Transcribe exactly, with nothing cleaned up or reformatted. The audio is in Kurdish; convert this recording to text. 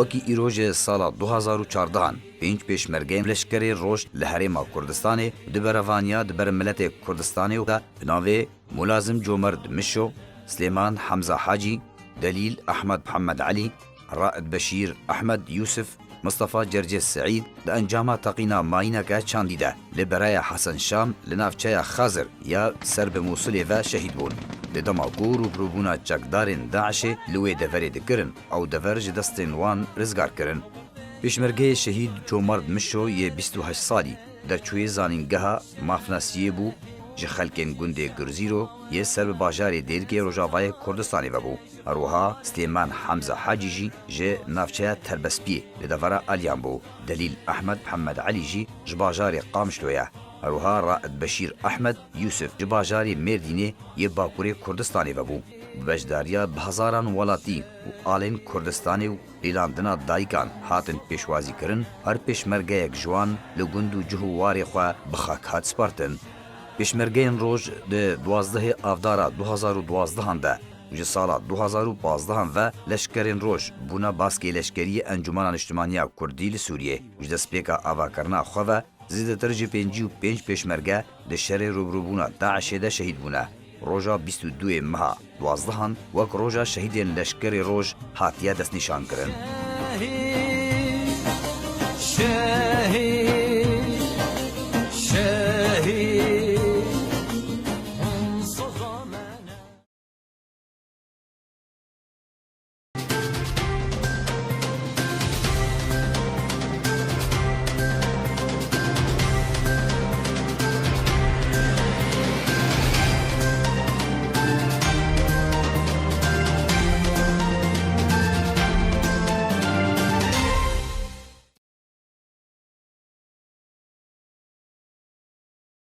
Wekî îro ji sala du hazar û çardehan pênc pêşmergeyên Leşkerê Roj li Herêma Kurdistanê di berevaniya di ber miletê Kurdistanê de bi navê Mulazim Comerd Mişo, Silêman Hemza Hacî, Delîl Ehmed Mihemed Elî, Raed Beşîr Ehmed Yûsif, Mistefa Cercê Seîd di encama teqîna mayîneke çandî de li Beraya Hesen Şam li navçeya Xazir ya ser bi Mûsilê ve şehîd bûn. Di dema ku rûbirûbûna çekdarên DAIŞê li wê deverê dikirin, ew dever ji destên wan rizgar kirin. Pêşmergeyê şehîd Comerd Mişo yê bîst û heşt salî, derçûyê zanîngeha mafnasiyê bû, ji xelkên gundê Gurzîro yê ser bi bajarê Dêrikê Rojavayê Kurdistanê ve bû. Her wiha Silêman Hemza Hacî jî ji navçeya Terbespiyê li devera Aliyan bû. Delîl Ehmed Mihemed Elî jî ji bajarê Qamişlo ye. Her wiha Raed Beşîr Ehmed Yûsif ji bajarê Mêrdînê yê Bakurê Kurdistanê ve bû. Bi beşdariya bi hezaran welatî û alên Kurdistanê û lîlandina dayikan hatin pêşwazî kirin, her pêşmergeyek ji wan li gund û cih û warê xwe bi xak hat spartin. Pêşmergeyên Roj di duwazdehê Avdara du hazar û duwazdehan de û ji sala du hazar û pazdehan ve Leşkerên Roj bûne baskê leşkerî yê Encûmena Niştimaniya Kurdî li Sûriyê. Ji destpêka avakirina xwe ve zêdetir ji pêncî û pênc pêşmerge di şerê rûbirûbûna DAIŞê de şehîd bûne. Roja bîst û duyê meha duwazdehan wek roja şehîdên Leşkerê Roj hatiye destnîşankirin.